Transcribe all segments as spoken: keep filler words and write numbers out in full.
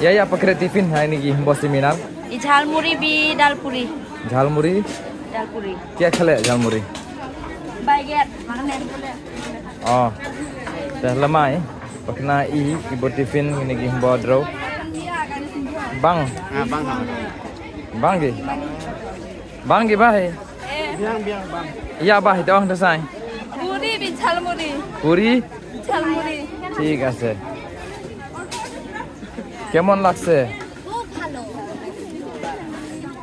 Ya, ya, pakret tiffin ha ini ki bo seminar. I jhalmuri bi dalpuri. Jhalmuri? Dalpuri. Kya khale jhalmuri? Baget, makan. Oh. Dah lamai. Pakna i ki bo tiffin ini ki bo dro. Bang. Ah, bang ha. Bang ki. Bang ki bai. Biang, biang, bang. Ya bai, dong da sai. Puri bi jhalmuri. Puri? Jhalmuri. ঠিক আছে। কেমন লাগছে? খুব ভালো।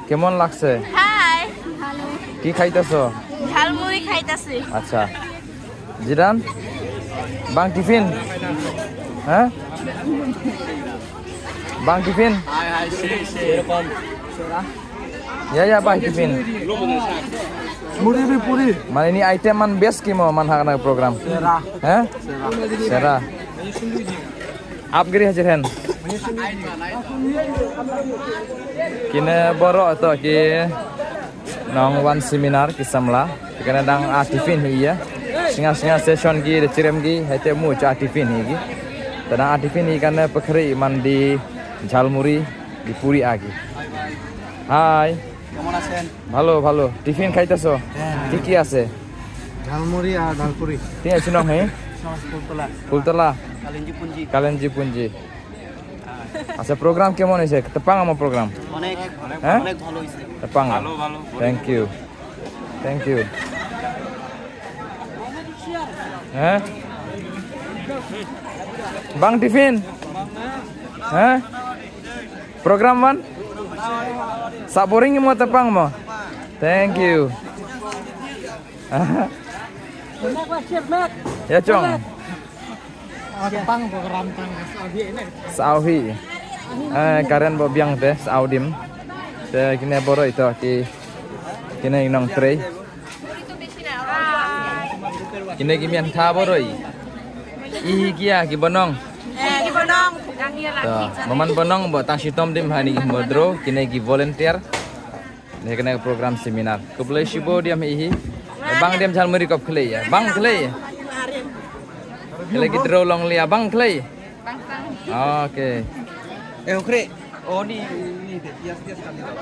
কেমন লাগছে? হাই। কি খাইতেছো? ঝালমুড়ি খাইতেছি। আচ্ছা। জিরান? Bang tiffin? হ্যাঁ? Bang tiffin? হাই, হাই, সেই, সেই। এরকম। Ya, ya, bang tiffin. Muri bi puri. Mane ini item man best ki mo man ha kane program. Sera. Heh? Sera. Sera. Ap giri hajir hen. Kine boro to ki nong wan seminar ki samla. Kane dang a tiffin hi ya. Singa singa session ki de chirem ki hete mu cha tiffin hi ki. Tana a tiffin hi kane pakri man di jhalmuri di puri agi. Hai. কেমন আছেন? ভালো, ভালো। টিফিন খাইতেছো? হ্যাঁ। কি কি আছে? ঝালমুড়ি আর ডালপুরি। Ti achi nong he? সমাজ ফুলতলা। ফুলতলা? কালিঞ্জি পুঞ্জি। কালিঞ্জি পুঞ্জি। আচ্ছা, প্রোগ্রাম কেমন হয়েছে? Tepang ama program? অনেক, হ্যাঁ? অনেক ভালো হয়েছে। Tepang. ভালো, ভালো। Thank you. Thank you. Heh? Bang tiffin? Heh? Program man? Sa boring mo tepang mo? Thank you. Ya chong. Sa auhi. Eh, karen bo biang te sa audim. Te kine boro ito ki kine nong trei. Kine ki mian tha boro i. I kia ki bonong. Eh, ki bonong. To, maman bonong bo tang shitom dim hani ki modro kine ki volunteer. Ni kane program seminar. Khublei shibun diam hi hi. Bang diam jhalmuri kop khlei ya. Bang khlei. Khlei ki dro long lia bang khlei. Okay. Eh, ukhre. Oh, ni, ni, ni, yes, yes, kami tahu.